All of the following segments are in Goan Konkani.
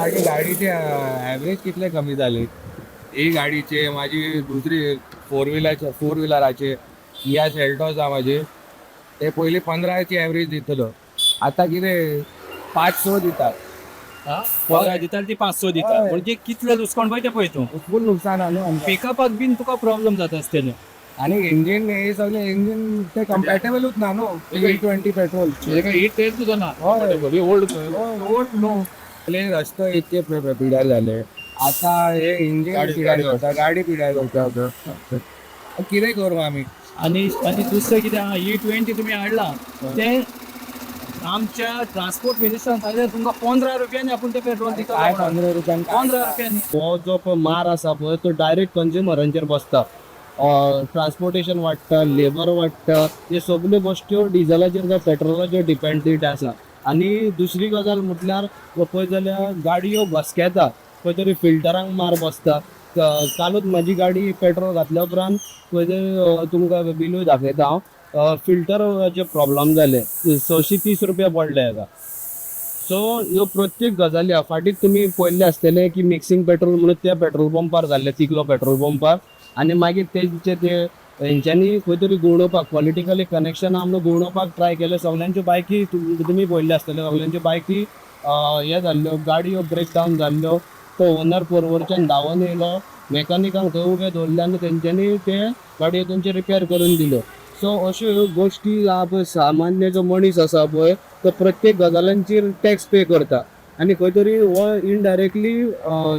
माझी गाडीचे ॲव्हरेज कितले कमी जाले. ही गाडीचे, माझी दुसरी फोर व्हिलरचे, फोर व्हिलराचे, किया सेल्टॉस आहा माझी, ते पयलीं 15ची ॲव्हरेज दितलो, आतां कितें 5-6 दितात. 15 दिता ती 5-6 दिता. हय. म्हणजे कितले लुकसाण पळय तें पळय तूं. फूल नुकसान आहा न्हू आमकां. पिकअपाक बीन तुका प्रॉब्लम जाता आसतले. आनी इंजिन हे सगळे इंजिन ते कम्पॅटेबलूच ना न्हू ई 20 पेट्रोल. ई 10 सुद्दां ना. हय. ओल्ड. ओल्ड न्हू. पयले रस्तो इतके पिड्यार जाले, आता हे इंजिन पिड्यार जाता, गाडी पिड्यार जाता, कितें करूं आमी? आनी आनी दुसरें कितें आहा, ई 20 तुमी हाडला तें आमच्या ट्रान्सपोर्ट मिनिस्टरान सांगलें तुमकां 15 रुपयांनी आपूण तें पेट्रोल दिता. काय 15 रुपयान? 15 रुपयांनी. हो जो पळय मार आसा पळय, तो डायरेक्ट कंज्युमरांचेर बसता. ट्रान्सपोर्टेशन वाडटा, लेबर वाडटा, हे सगल्यो गोश्ट्यो डिजलाचेर जावं पेट्रोलाचेर डिपेंडंट आसा. आनी दुसरी गजाल म्हटल्यार पळयत जाल्यार गाडयो घसकेता, खंय तरी फिल्टरांक मार बसता. कालूच म्हाजी गाडी पेट्रोल घातल्या उपरांत खंय तरी, तुमकां बिलूय दाखयता हांव, फिल्टराचे प्रॉब्लम जाले, 630 रुपया पडले हेका. सो ह्यो प्रत्येक गजाली आहा. फाटीं तुमी पळयल्लें आसतलें की मिक्सिंग पेट्रोल म्हणून त्या पेट्रोल पंपार जाल्लें, तिकलो पेट्रोल पंपार. आनी मागीर तेंचे ते हेंच्यांनी खंय तरी घुंवडोवपाक, पॉलिटिकली कनेक्शन आहा म्हणून घुंवडोवपाक ट्राय केलें. सगल्यांच्यो बायकी तुमी पळयल्ल्यो आसतल्यो, सगल्यांच्यो बायकी हे जाल्ल्यो, गाडयो ब्रेक डावन जाल्ल्यो. तो ओनर पर्वरच्यान धांवून येयलो, मॅकॅनिकांक थंय उबे दवरले आनी तेंच्यांनी ते गाडयो तेंचे रिपेर करून दिल्यो. सो अश्यो ह्यो गोश्टी आहा पळय, सामान्य जो मनीस आसा पळय तो प्रत्येक गजालांचेर टॅक्स पे करता आनी खंय तरी हो इनडायरेक्टली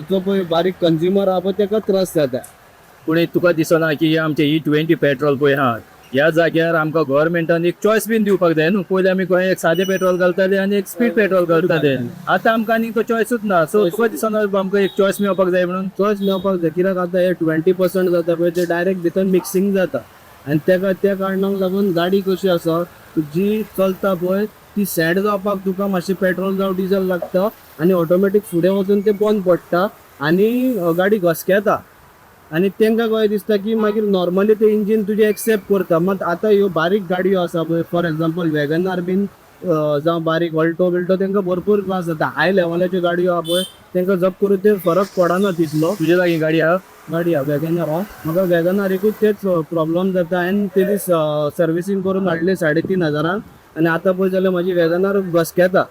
जो पळय बारीक कंज्युमर आहा पळय तेका त्रास जाता. पूण एक तुका दिसना की हे आमचे ई 20 पेट्रोल पळय आहा, ह्या जाग्यार आमकां गव्हर्मेंटान एक चॉयस बीन दिवपाक जाय न्हू. पयलीं आमी खंय एक सादें पेट्रोल घालताले आनी एक स्पीड पेट्रोल घालताले, आतां आमकां आनी तो चॉयसूच ना. सो तुका दिसना आमकां एक चॉयस मेळपाक जाय म्हणून? चॉयस मेळपाक जाय, कित्याक आतां हे 20% जाता पळय ते डायरेक्ट भितर मिक्सिंग जाता आनी तेका त्या कारणाक लागून गाडी कशी आसा जी चलता पळय ती सॅड जावपाक तुका मातशें पेट्रोल जावं डिजल लागता आनी ऑटोमॅटीक फुडें वचून ते बंद पडटा आनी गाडी घसकेता. आनी तांकां कशें दिसता की मागीर नॉर्मली ते इंजीन तुजें एक्सेप्ट करता. मात आतां ह्यो बारीक गाडयो आसा पळय, फॉर एग्जाम्पल वॅगनार बीन जावं बारीक ऑल्टो बिल्टो, तांकां भरपूर त्रास जाता. हाय लेवलाच्यो गाडयो आहा पळय तांकां जप करून ते फरक पडना तितलो. तुजे लागीं गाडी आहा? गाडी आहा, वॅगनार आहा. म्हाका वॅगनारीकूच तेच प्रॉब्लम जाता. हांवें तेजी सर्विसींग करून हाडली 3,500 हजारांक आनी आतां पळय जाल्यार म्हाजी वॅगनार घसकेता.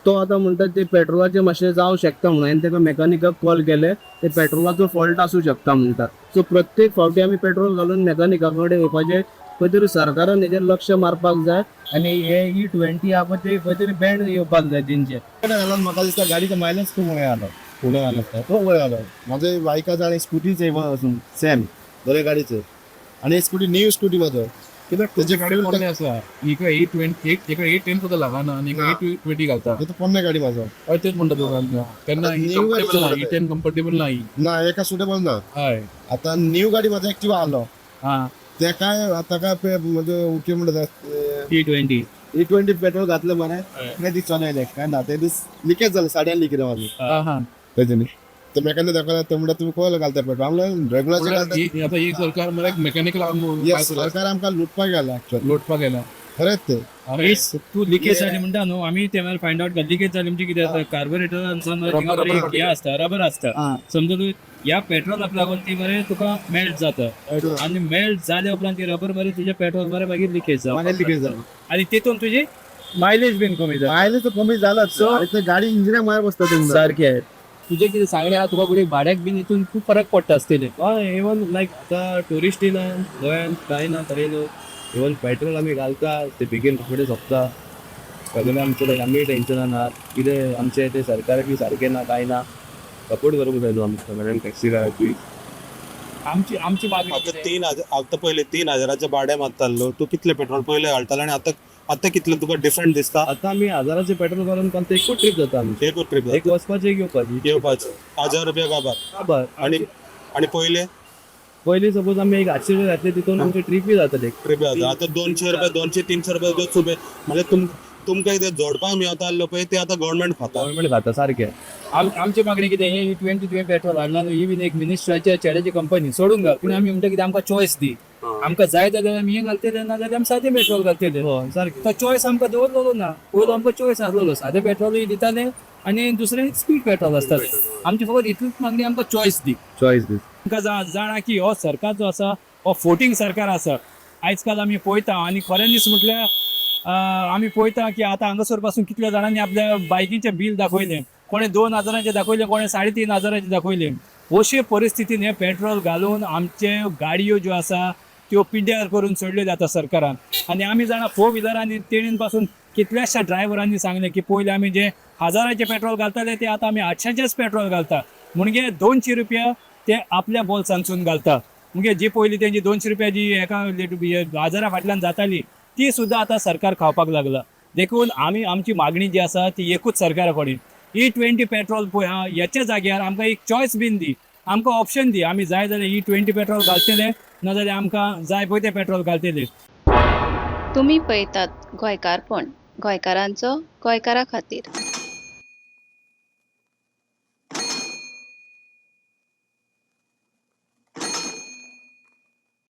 तो आतां म्हणटा ते पेट्रोलाचें मातशें जावं शकता म्हणून. हांवें ताका मॅकॅनिकाक कॉल केले, ते पेट्रोलाचो फॉल्ट आसूं शकता म्हणटा. सो प्रत्येक फावटी आमी पेट्रोल घालून मॅकॅनिका कडेन वयपाचें. खंय तरी सरकारान हेजेर लक्ष मारपाक जाय आनी हे ई 20 आहा पळय ते खंय तरी बॅन येवपाक जाय तेंचे. म्हाका दिसता गाडीचो मायलेज खूब उणें आलो. उणें आलो. खूब उणें आलो. म्हाजे बायकाचो आनी स्कुटीचे सेम बरे गाडीचे आनी स्कुटी न्यू स्कुटी म्हाजो. कित्याक तेजे गाडी पोरणे आसा, एका ई 20, एका ई 10 सुद्दां लागना आनी एका ई 20 घालता. तो पोन्ने गाडी म्हाजो. हय, तेच म्हणटा तुका, तेन्ना आता new गाडी कम्फर्टेबल ना. चलता. ई 10 कम्फर्टेबल ना ही. ना, एका सुटेबल ना. हय. आता न्यू गाडी म्हाजो एक्टिवा आलो. हां. ते काय आता काय म्हणजे कितें म्हणटा? ई 20. ई 20 पेट्रोल घातलं मरे, ते दीस चलयले काय ना, ते दीस लिकेज जाले, साडयान लिकेज माझी. हा हा. तेजेनी ते मेकॅनिक दाखवला, ते म्हणटा तुमी खंय घालता पेट्रोल, म्हणल्यार रेगुलर घालता. आता एक सरकार म्हळ्यार मेकॅनिकल. येस, सरकार आमकां लुटपाक गेला एक्चुअली. लोटपाक गेला. खरेंच ते. अरे. तूं लिकेज जाली म्हणटा न्हू, आमी ते मागीर फायंड आवट केलें. लिकेज जाली म्हणजे कितें जाता, कार्बोरेटरान रबर. हें आसता, रबर आसता. समजा तूं ह्या पेट्रोलाक लागून ती मरे तुका मेल्ट जाता आनी मेल्ट जाल्या उपरांत ती रबर मरे तुज्या पेट्रोल मरे मागीर लिकेज मागीर जाता. लिकेज जालो. आनी तितून तुजी मायलेज बीन कमी जाता. मायलेज तर कमी जालाच सो ते गाडी इंजिनाक मार बसता तुमकां. सारकें तुजें कितें सांगणें आहा, तुका फुडें भाड्याक बीन हितून खूब फरक पडटा आसतलें. हय, इवन लायक आतां ट्युरिस्टूय ना गोंयांत, कांय ना तरी न्हू, इवन पेट्रोल आमी घालता ते बेगीन रोखडें सोंपता. सगळें आमचें आमी टेन्शनान आहा. कितें आमचें तें सरकार बी सारकें ना, कांय ना. सपोर्ट करूंक जाय न्हू आमकां सगळ्यांक टॅक्सीकारांकूय. आमची आमची मागणी आतां कितें? 3000, आतां पयले 3000चें भाडें मारतालो तूं, कितलें पेट्रोल पयले घालतालो आनी आतां आतां कितलें तुका डिफरंट दिसता? आतां आमी हजाराचें पेट्रोल घालून कांत एकूच ट्रीप जाता आमची. एकूच ट्रीप. एक वचपाची, एक येवपाची. येवपाचें 1000 रुपया काबार. काबार. आनी आनी पयले? पयलीं सपोज आमी एक 800 रुपया घातले, तितून आमची ट्रिपय जाताली. ट्रीप जाता. आतां 200 रुपया, 200-300 रुपया जो सुबे म्हणजे तुमकां कितें जोडपाक मेळता आसलो पळय ते आतां गव्हर्मेंट खाता. गव्हर्मेंट खाता सारकें. आमची मागणी कितें, हे ई 20 तुवें पेट्रोल हाडला न्हू, ही बीन एक मिनिस्टराच्या चेड्याची कंपनी सोडून घाल. पूण आमी म्हणटा कितें, आमकां चॉयस दी. आमकां जाय जाल्यार आमी हें घालतले, ना जाल्यार आमी सादें पेट्रोल घालतले. हय सारकें. तो चॉयस आमकां दवरलेलो ना. पयलो आमकां चॉयस आसलेलो, सादें पेट्रोलूय दिताले आनी दुसरें स्पीड पेट्रोल आसतालें. आमची फकत इतलीच मागणी, आमकां चॉयस दी. चॉयस दी. आमकां जाणा की हो सरकार जो आसा हो फोटींग सरकार आसा. आयज काल आमी पळयता आनी खऱ्यांनीच म्हटल्यार आमी पळयता की आतां हांगासर पासून कितल्या जाणांनी आपल्या बायकीचें बील दाखयलें. कोणें 2000चें दाखयलें, कोणें 3500चें दाखयलें. अशे परिस्थितीन हें पेट्रोल घालून आमचे गाडयो ज्यो आसा त्यो पिड्ड्यार करून सोडल्यो जाता सरकारान. आनी आमी जाणा फोर व्हिलरांनी तेणीन पासून कितल्याश्या ड्रायव्हरांनी सांगलें की पयलीं आमी जें 1000चें पेट्रोल घालताले ते आतां आमी 800चेंच पेट्रोल घालता. म्हणजे 200 रुपया ते आपल्या बोल्सांतसून घालता. म्हणजे जी पयलीं तेंची 200 रुपया जी एका 1000 फाटल्यान जाताली ती सुद्दां आतां सरकार खावपाक लागला. देखून आमी आमची मागणी जी आसा ती एकूच सरकारा कडेन, E20 petrol पळय आहा हेच्या जाग्यार आमकां एक चॉयस बीन दी, आमकां ऑप्शन दी. आमी जाय जाल्यार E20 petrol घालतले, ना जाल्यार आमकां जाय पळय तें पेट्रोल घालतले. तुमी पळयतात गोंयकारपण, गोंयकारांचो गोंयकारा खातीर.